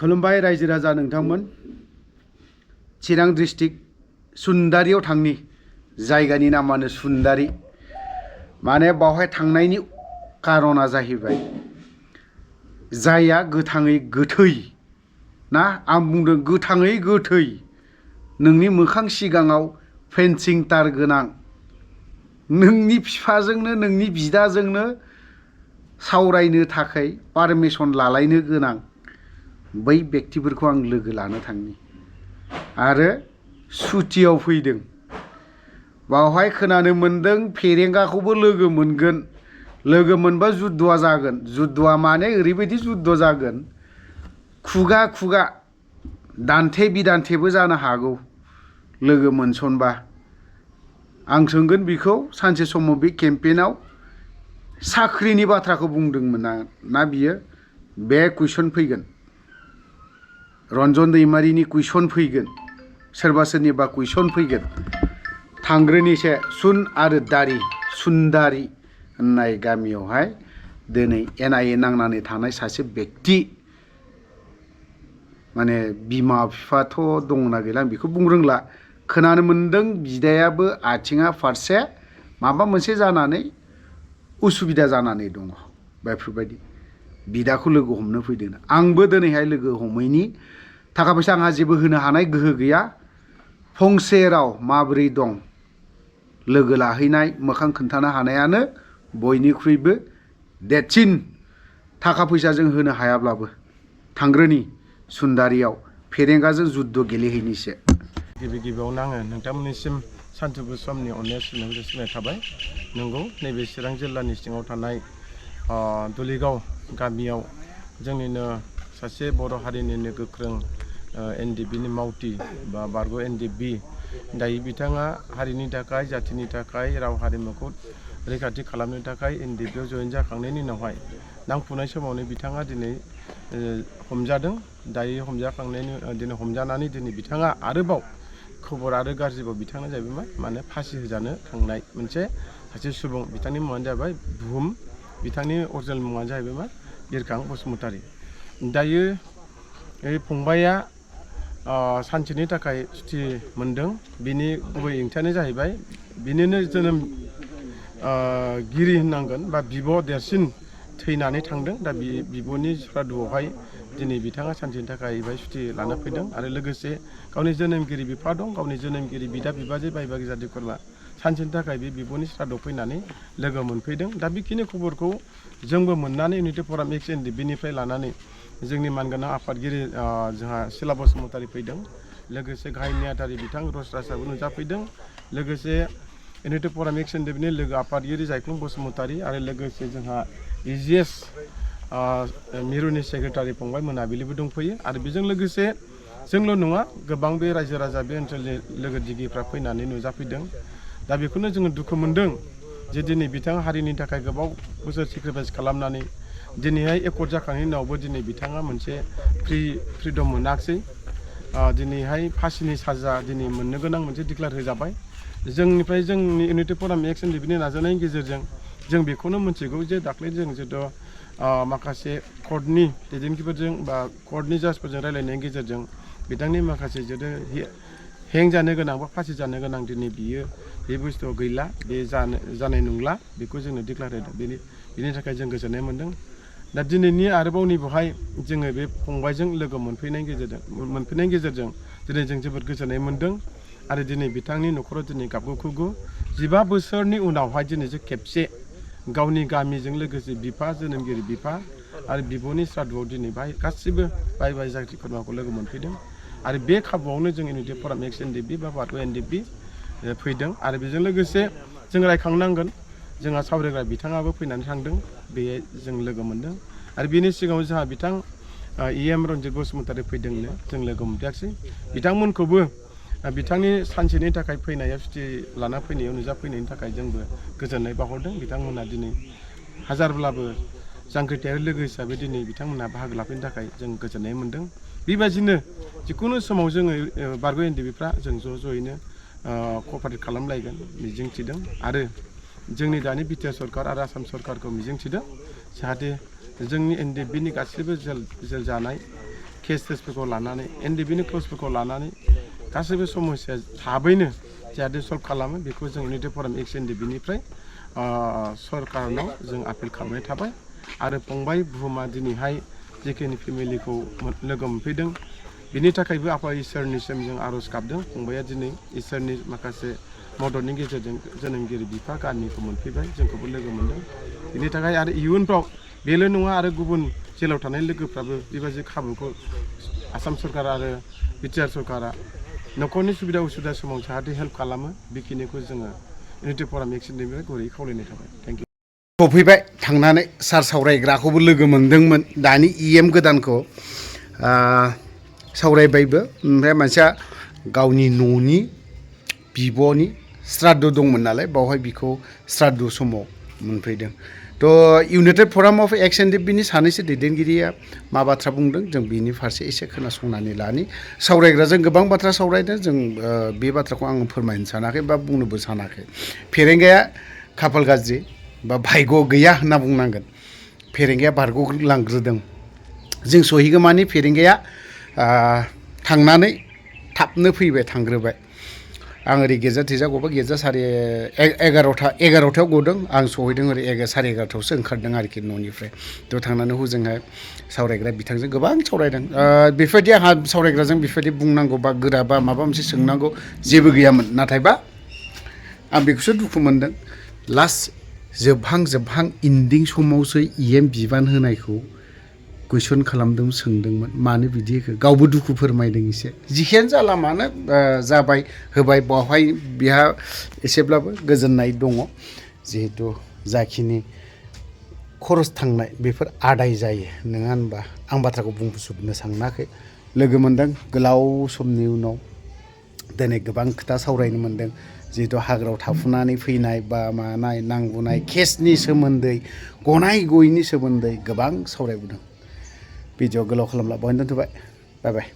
खुलुमबाय रायजो राजा नोंथांमोन चिरां डिस्ट्रिक्ट सुन्दारियाव थांनि जायगानि नामानो सुन्दारि माने बावहाय थांनायनि कारना जाहैबाय जायआ गोथाङै गोथै ना आं बुंदों गोथाङै गोथै नोंनि मोखां सिगाङाव फेन्सिं तार गोनां नोंनि बिफाजोंनो नोंनि बिदाजोंनो सावरायनो थाखाय पारमिशन लालायनो गोनां बै व्यक्तिफोरखौ आं लोगो लानो थांनि आरो सुटियाव फैदों बावहाय खोनानो मोनदों फेरेंगाखौबो लोगो मोनगोन लोगो मोनबा जुद्धआ जागोन जुद्धआ माने ओरैबायदि जुद्ध जागोन खुगा खुगा दान्थे बिदान्थेबो जानो हागौ लोगो मोनसनबा आं सोंगोन बिखौ सानसे समाव बे केम्पेइनाव साख्रिनि बाथ्राखौ बुंदोंमोन ना बियो बे कुइसन फैगोन रन्जन दैमारिनि कुइसन फैगोन सोरबा सोरनिबा कुइसन फैगोन थांग्रोनिसे सुन आरो दारि सुन्दारि होननाय गामियावहाय दिनै NIA नांनानै थानाय सासे व्यक्ति माने बिमा बिफाथ' दंना गैला आं बेखौ बुंनो रोंला खोनानो मोनदों बिदायाबो आथिङा फारसे माबा मोनसे जानानै उसुबिदा जानानै दङ बेफोरबायदि बिदाखौ लोगो हमनो फैदों आंबो दिनैहाय लोगो हमैनि थाखा फैसा आंहा जेबो होनो हानाय गोहो गैया फंसे राव माबोरै दं लोगो लाहैनाय मोखां खोन्थानो हानायानो बयनिख्रुइबो देरसिन थाखा फैसा जों होनो हायाब्लाबो थांग्रोनि सुन्दारियाव फेरेंगाजों जुद्ध गेलेहैनिसे गिबियावनो आङो नोंथांमोननिसिम सानजौफु समनि अननाय सिबिनाय थाबाय नंगौ नैबे चिरां जिल्लानि सिङाव थानाय दुलिगाव गामियाव जोंनिनो सासे बर' हारिनिनो गोख्रों NDBनि मावथि बा बारग' NDB दायो बिथाङा हारिनि थाखाय जाथिनि थाखाय राव हारिमुखौ रैखाथि खालामनो थाखाय NDBआव जयेन जाखांनायनि उनावहाय नांफुनाय समावनो बिथाङा दिनै हमजादों दायो हमजानानै दिनै बिथाङा आरोबाव खबर आरो गाज्रिबाव बिथाङा जाहैबाय माने फासि होजानो थांनाय मोनसे सासे सुबुं बिथांनि मुङानो जाबाय बुहुम बिथांनि अरिजिनेल मुङानो जाहैबाय बिरखां बसुमतारी दायो फंबाया सानसेनि थाखाय सुथि मोनदों बिनि गुबै ओंथियानो जाहैबाय बिनिनो जोनोम गिरि होननांगोन बा बिब' देरसिन थैनानै थांदों दा बिब'नि सारादुआवहाय दिनै बिथाङा सानसेनि थाखाय बाय सुथि लाना फैदों आरो लोगोसे गावनि जोनोमगिरि बिफा दं गावनि जोनोमगिरि बिदा बिबाजै बाय बागि जाथि खुरमा सानसेनि थाखाय बे बिब'नि सारादुआव फैनानै लोगो मोनफैदों दा बेखिनि खबरखौ जोंबो मोननानै इउनिटि फराम एक्स NDBनिफ्राय लानानै जोंनि मानगोनां आफादगिरि जोंहा सिला बसुमतारी फैदों लोगोसे गाहाय नेहाथारि बिथां रसराजआबो नुजाफैदों लोगोसे इउनिटि फराम एक्स NDBनि लोगो आफादगिरि जायख्लं बसुमतारी आरो लोगोसे जोंहा EGS मिरुनि सेक्रेटारि फंबाय मोनाबिलिबो दंफैयो आरो बेजों लोगोसे जोंल' नङा गोबां बे रायजो राजा बे ओनसोलनि लोगो दिगिफ्रा फैनानै नुजाफैदों दा बेखौनो जोङो दुखु मोनदों जे दिनै बिथाङा हारिनि थाखाय गोबाव बोसोर सेक्रिफाइस खालामनानै दिनैहाय एकर्ड जाखांनायनि उनावबो दिनै बिथाङा मोनसे फ्रिदम मोनाखिसै दिनैहाय फासिनि साजा दिनै मोननो गोनां मोनसे डिक्लेयार होजाबाय जोंनिफ्राय जोंनि इउनिटि फराम एक्स NDBनि नाजानायनि गेजेरजों जों बेखौनो मिथिगौ जे दाख्लै जों जिहेथु माखासे कर्टनि दैदेनगिरिफोरजों बा कर्टनि जाजफोरजों रायलायनायनि गेजेरजों बिथांनि माखासे जुदि हें जानो गोनां बा फासि जानो गोनां दिनै बियो बे बुस्थुआव गैला बे जानाय नंला बेखौ जोंनो डिक्लेयार होदों बेनि थाखाय जों गोजोननाय मोन्दों दा दिनैनि आरोबाव नैबेवहाय जोङो बे फंबायजों लोगो मोनफैनायनि गेजेरजों दिनै जों जोबोद गोजोननाय मोन्दों आरो दिनै बिथांनि न'खराव दिनै गाबगु 15 बोसोरनि उनावहाय दिनै जे खेबसे गावनि गामिजों लोगोसे बिफा जोनोमगिरि बिफा आरो बिब'नि सारादुआव दिनै गासिबो बाय जाथि खुरमाखौ लोगो मोनफैदों आरो बे खाबुआवनो जों इउनिटि फराम एक्स NDB बा बारग' NDB फैदों आरो बेजों लोगोसे जों रायखांनांगोन जोंहा सावरायग्रा बिथाङाबो फैनानै थांदों बे जों लोगो मोनदों आरो बेनि सिगाङाव जोंहा बिथां EM रन्जित बसुमतारी फैदोंनो जों लोगो मोनदियाखिसै बिथांमोनखौबो बिथांनि सानसेनि थाखाय फैनायाव सुथि लाना फैनायाव नुजाफैनायनि थाखाय जोंबो गोजोननाय बावहरदों बिथांमोनहा दिनै हाजारब्लाबो जांख्रिथायारि लोगो हिसाबै दिनै बिथांमोनहा बाहागो लाफैनो थाखाय जों गोजोननाय मोन्दों बेबायदिनो जिखुनु समाव जोङो बारग' NDBफ्रा जों ज'यैनो कपारेट खालामलायगोन मिजिंथिदों आरो जोंनि दानि BTR सरकार आरो आसाम सरकारखौ मिजिंथिदों जाहाथे जोंनि NDBनि गासिबो जेल जानाय केसफोरखौ लानानै एनडिबिनि क्लजफोरखौ लानानै गासैबो समस्या थाबैनो जाहाथे सल्भ खालामो बेखौ जों इउनिटि फराम एक्स एनडिबिनिफ्राय सरकारनाव जों आपिल खालामनाय थाबाय आरो फंबाय बुहुमा दिनैहाय जिखिनि फेमिलिखौ लोगो मोनफैदों बिनि थाखायबो आफा इसोरनिसिम जों आर'ज गाबदों फंबाया दिनै इसोरनि माखासे मददनि गेजेरजों जोनोमगिरि बिफा गामिखौ मोनफैबाय जोंखौबो लोगो मोनदों बिनि थाखाय आरो इयुनफ्राव बेल' नङा आरो गुबुन जेलाव थानाय लोगोफ्राबो बेबायदि खाबुखौ आसाम सरकार आरो बिटिआर सरकारा न'खरनि सुबिदा उसुबिदा समाव जाहाथे हेल्प खालामो बेखिनिखौ जोङो इउनिटि फराम एक्सननिफ्राय गुरै खावलायनाय थाबाय थेंक इउ सफैबाय थांनानै सार सावरायग्राखौबो लोगो मोनदोंमोन दानि इएम गोदानखौ सावरायबायबो ओमफ्राय मानसिया गावनि न'नि बिब'नि श्राद्ध दंमोन नालाय बावहाय बिखौ श्राद्ध समाव मोनफैदों थ' इउनाइटेड फराम अफ एक्स एनडिबिनि सानैसो दैदेनगिरिया मा बाथ्रा बुंदों जों बिनि फारसे एसे खोनासंनानै लानि सावरायग्राजों गोबां बाथ्रा सावरायदों जों बे बाथ्राखौ आं फोरमायनो सानाखै बा बुंनोबो सानाखै फेरेंगाया खाफाल गाज्रि बा भाग्य गैया होनना बुंनांगोन फेरेंगाया बारग'लांग्रोदों जों सहैगौमानि फेरेंगाया थांनानै थाबनो फैबाय थांग्रोबाय आं ओरै गिर्जा थिर्जा गबा गिर्जा 11:30 गदों आं सहैदों ओरै 11:30 ओंखारदों आरोखि न'निफ्राय थ' थांनानै हजोंहाय सावरायग्रा बिथांजों गोबां सावरायदों बेफोरबायदि आंहा सावरायग्राजों बेफोरबायदि बुंनांगौ बा गोरा बा माबा मोनसे सोंनांगौ जेबो गैयामोन नाथायबा आं बेखौसो दुखु मोनदों लास्ट जोबहां इन्दिं समावसो इएम बिबान होनायखौ कुइसन खालामदों सोंदोंमोन मानो बिदि होखो गावबो दुखु फोरमायदों एसे जिखियानो जाला मानो जाबाय होबाय बावहाय बिहा एसेब्लाबो गोजोननाय दङ जिहेतु जाखिनि खरस थांनाय बेफोर आदाय जायो नङा होनबा आं बाथ्राखौ बुंजोबनो सानाखै लोगो मोनदों गोलाव समनि उनाव दिनै गोबां खोथा सावरायनो मोनदों जिहेतु हाग्रायाव थाफुनानै फैनाय बा मानाय नांबोनाय केसनि सोमोन्दै गनाय गयैनि सोमोन्दै गोबां सावरायबोदों भिडिअ गोलाव खालामला बहायनो दोनथ'बाय बाय बाय